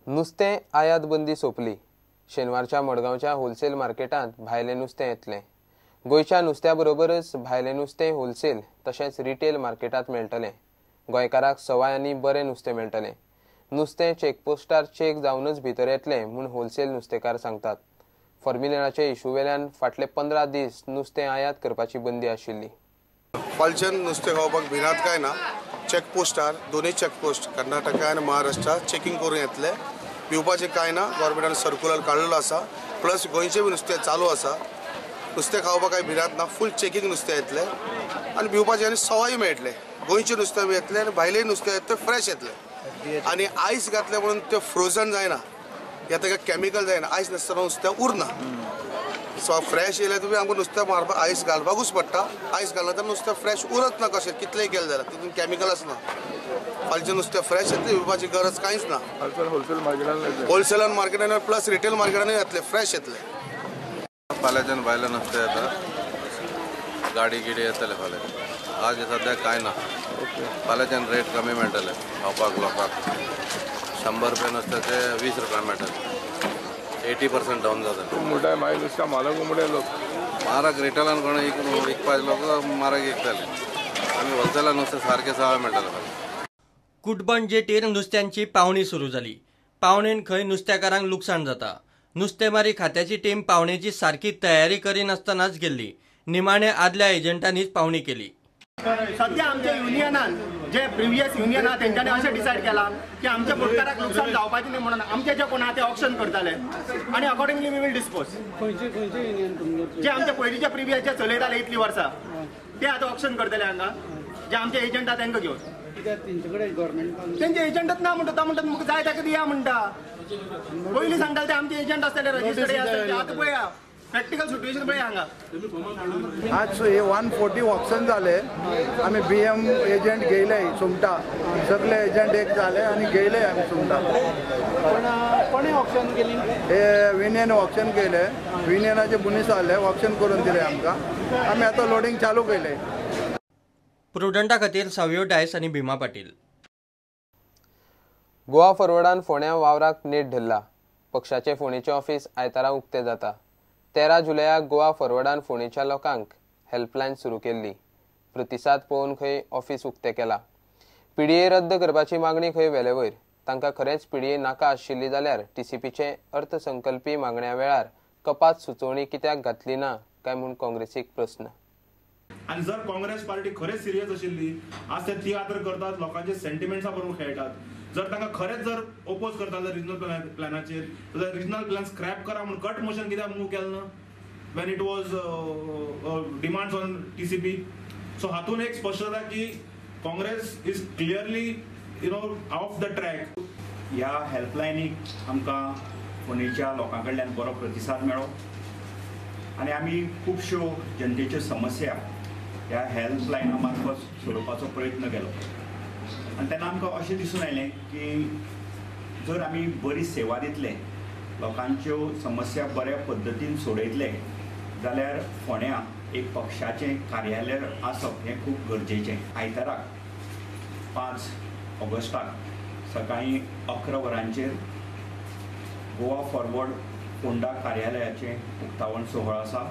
नुस्तें आयात बंदी सोंपली. शेनवारच्या मडगांवच्या होलसेल मार्केटांत भायलें नुस्तें येतलें. गोंयच्या नुस्त्या बरोबरच भायलें नुस्तें होलसेल तशेंच रिटेल मार्केटांत मेळटलें. गोंयकाराक सवाय आनी बरें नुस्तें मेळटलें. नुस्तें चेकपोस्टार चेक जावनच भितर येतलें म्हूण होलसेल नुस्तेकार सांगतात. फॉर्मिलिनाचे इशू वेल्यान फाटले 15 दीस नुस्तें आयात करपाची बंदी आशिल्ली. फालच्यान नुस्तें खावपाक भिरांत काय ना. चेकपोस्टार दोनूय चेकपोस्ट कर्नाटका आनी महाराष्ट्रा चेकिंग करून येतले. भिवपाचें कांय ना. गव्हर्मेंटान सर्कुलर काडलेलो आसा. प्लस गोंयचें बी नुस्तें चालू आसा. नुस्तें खावपाक कांय भिरांत ना. फूल चेकिंग नुस्तें येतलें आनी भिवपाचें आनी सवाय मेळटलें. गोंयचें नुस्तें बी येतलें आनी भायलें नुस्तें येतलें, फ्रेश येतलें. आनी आयस घातलें म्हणून तें फ्रोजन जायना या ताका कॅमिकल जायना. आयस नासतना नुस्तें उरना. सो फ्रेश येयल्यार तुमी आमकां नुस्तें मारपाक आयस घालपाकूच पडटा. आयस घालना तर नुस्तें फ्रेश उरत ना. कशें कितलेंय केलें जाल्यार तितून कॅमिकल आसना. फालचें नुस्तें फ्रेश येतलें, भिवपाची गरज कांयच ना. होलसेलान मार्केटान प्लस रिटेल मार्केटानूय येतलें, फ्रेश येतलें. फाल्यांच्यान भायलें नुस्तें येता, गाडी गिडी येतले फाल्यां. आज सद्याक कांय ना. फाल्यांच्यान रेट कमी मेळटले खावपाक लोकांक. 100 रुपया नुस्त्याचे 20 रुपया मेळटले. 80% डावन जाता. मुटाय मागीर नुस्तें म्हारग मुटाय लोक म्हारग रिटेलान कोण विकपाचे लोक म्हारग विकताले. आमी होलसेलान नुस्तें सारकें सवाय मेळटलें. कुटबण जेटीर नुस्त्यांची पावणी सुरू जाली. पावणेन खंय नुस्त्याकारांक लुकसाण जाता. नुस्तेमारी खात्याची टीम पावणेची सारकी तयारी करिनासतनाच गेल्ली. निमाणे आदल्या एजंटांनीच पावणी केली. सध्या आमच्या युनियनान जे प्रिवियस युनियन आहा तेंच्यांनी अशें डिसायड केलां की आमच्या बोटकाराक लुकसाण जावपाचें न्ही म्हणून आमचे जे कोण आहा ते ऑक्शन करताले आनी अकॉर्डिंगली we will dispose. जे आमच्या पयलींच्या प्रिवियस जे चलयताले इतलीं वर्सां ते आतां ऑक्शन करतले हांगा. जे आमचे एजंट आहा तांकां घेवन तेंचे एजंटच ना म्हणटा. म्हणटा तुमकां जाय ताका दिया म्हणटा. पयलीं सांगताले ते आमचे एजंट आसतले रजिस्टर्ड आसतले. आतां पळया प्रॅक्टिकल सिट्युएशन पळया हांगा. आज हे 140 ऑक्शन जाले. आमी BM agent घेयले सुंगटा, सगळे एजंट एक जाले आनी घेयले आमी सुंगटा. कोणे ऑक्शन केली? हे विनियन ऑक्शन केले. विनियनाचे मनीस आले, ऑक्शन करून दिले आमकां. आमी आतां लोडींग चालू केले. प्रुडंटा खातीर सावियो डायस आनी भीमा पाटील. गोवा फॉरवर्डान फोंड्या वावराक नेट धरला. पक्षाचे फोंडेचें ऑफिस आयतारा उक्तें जाता. 13 जुलयाक गोवा फॉरवर्डान फोंडेच्या लोकांक हेल्पलायन सुरू केल्ली. प्रतिसाद पळोवन खंय ऑफिस उक्तें केलां. पीडीए रद्द करपाची मागणी खंय वेलेवयर. तांकां खरेंच पीडीए नाका आशिल्ली जाल्यार टीसीपीचे अर्थसंकल्पी मागण्या वेळार कपात सुचोवणी कित्याक घातली ना काय म्हूण काँग्रेसीक प्रस्न. आनी जर काँग्रेस पार्टी खरेंच सिरियस आशिल्ली आज ते तियात्र करतात, लोकांचे सेंटिमेंट्सा बरोबर खेळटात. जर तांकां खरेंच जर ओपोज करता जाल्यार रिजनल प्लॅनाचेर जाल्यार रिजनल प्लॅन स्क्रॅप करा म्हूण कट मोशन कित्याक मूव केलें ना when it was demands on TCP. So हातून एक स्पश्ट जाता की Congress is clearly you know off the track. ह्या हेल्पलायनीक आमकां फोंडेच्या लोकां कडल्यान बरो प्रतिसाद मेळ्ळो आनी आमी खुबश्यो जनतेच्यो समस्या ह्या हेल्पलायना मार्फत सोडोवपाचो प्रयत्न केलो. आनी तेन्ना आमकां अशें दिसून आयलें की जर आमी बरी सेवा दितले, लोकांच्यो समस्या बऱ्या पद्दतीन सोडयतले जाल्यार फोंड्यां एक पक्षाचें कार्यालय आसप हें खूब गरजेचें. आयताराक 5 ऑगस्टाक सकाळीं 11 वरांचेर गोवा फॉरवर्ड फोंडा कार्यालयाचें उक्तावण सोहळो आसा.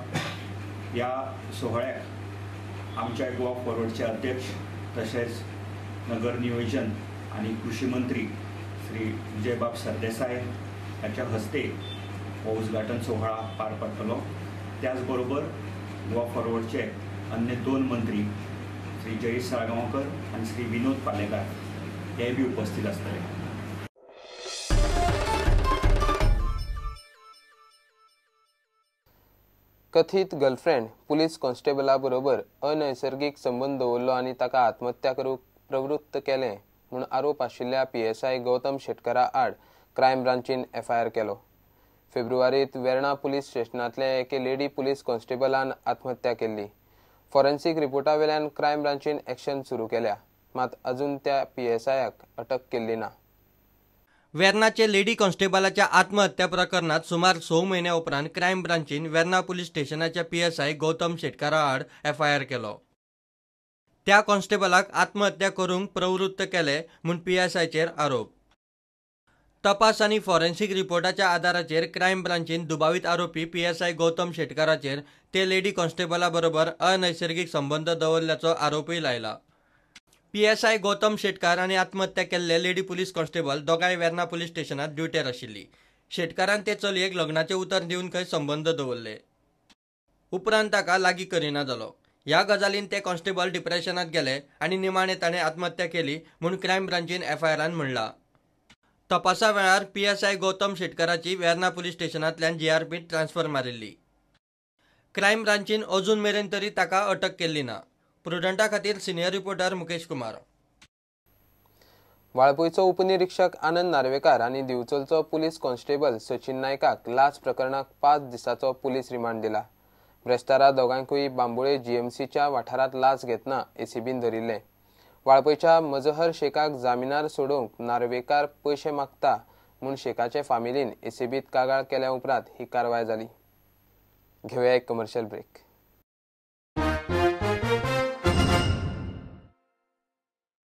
ह्या सोहळ्याक आमच्या गोवा फॉरवर्डचे अध्यक्ष तशेंच नगर नियोजन आनी कृषी मंत्री श्री विजयबाब सरदेसाय हाच्या हस्ते हो उद्घाटन सोहळा पार पडटलो. त्याचबरोबर गोवा फॉरवर्डचे अन्य 2 मंत्री श्री जयेश साळगांवकर आनी श्री विनोद पालेकार हे बी उपस्थित आसतले. कथीत गर्लफ्रेंड पुलीस कॉन्स्टेबला बरोबर अनैसर्गीक संबंद दवरलो आनी ताका आत्महत्या करूंक प्रवृत्त केलें म्हूण आरोप आशिल्ल्या पीएसआय गौतम शेटकरा आड क्रायम ब्रांचीन एफआयआर केलो. फेब्रुवारीत वेर्णा पुलीस स्टेशनांतले एके लेडी पुलीस कॉन्स्टेबलान आत्महत्या केल्ली. फॉरेन्सिक रिपोर्टा वेल्यान क्रायम ब्रांचीन एक्शन सुरू केल्या, मात अजून त्या पीएसआयाक अटक केल्ली ना. वेर्णाचे लेडी कॉन्स्टेबलाच्या आत्महत्या प्रकरणात सुमार 6 म्हयन्या उपरांत क्रायम ब्रांचीन वेर्णा पुलीस स्टेशनाच्या पीएसआय गौतम शेटकारा आड एफआयआर केलो. त्या कॉन्स्टेबलाक आत्महत्या करूंक प्रवृत्त केले म्हूण पीएसआयचेर आरोप. तपास आनी फॉरेन्सिक रिपोर्टाच्या आदाराचेर क्रायम ब्रांचीन दुबावीत आरोपी पीएसआय गौतम शेटकाराचेर ते लेडी कॉन्स्टेबला बरोबर अनैसर्गिक संबंद दवरल्याचो आरोपय लायला. पीएसआय गौतम शेटकार आनी आत्महत्या केल्ले लेडी पुलीस कॉन्स्टेबल दोगांय वेर्ना पुलीस स्टेशनात ड्युटेर आशिल्ली. शेटकारान ते चलयेक लग्नाचें उतर दिवन खंय संबंद दवरले. उपरांत ताका लागीं करिना जालो. ह्या गजालीन ते कॉन्स्टेबल डिप्रेशनात गेले आनी निमाणे ताणें आत्महत्या केली म्हूण क्रायम ब्रांचीन एफआयआरान म्हणलां. तपासा वेळार पीएसआय गौतम शेटकाराची वेर्ना पुलीस स्टेशनांतल्यान जीआरपीत ट्रान्सफर मारिल्ली. क्रायम ब्रांचीन अजून मेरेन तरी ताका अटक केल्ली ना. प्रुडंटा खातीर सिनियर रिपोर्टर मुकेश कुमार. वाळपयचो उपनिरीक्षक आनंद नार्वेकार आनी दिवचलचो पुलीस कॉन्स्टेबल सचिन नायकाक लाच प्रकरणाक 5 दिसांचो पुलीस रिमांड दिला. ब्रेस्तारा दोगांकूय बांबोळे जीएमसीच्या वाठारांत लाच घेतना एसीबीन धरिल्लें. वाळपयच्या मजहर शेखाक जामिनार सोडोवंक नार्वेकार पयशे मागता म्हूण शेखाचे फामिलीन एसीबीत कागाळ केल्या उपरांत ही कारवाय जाली. घेवया एक कमर्शियल ब्रेक.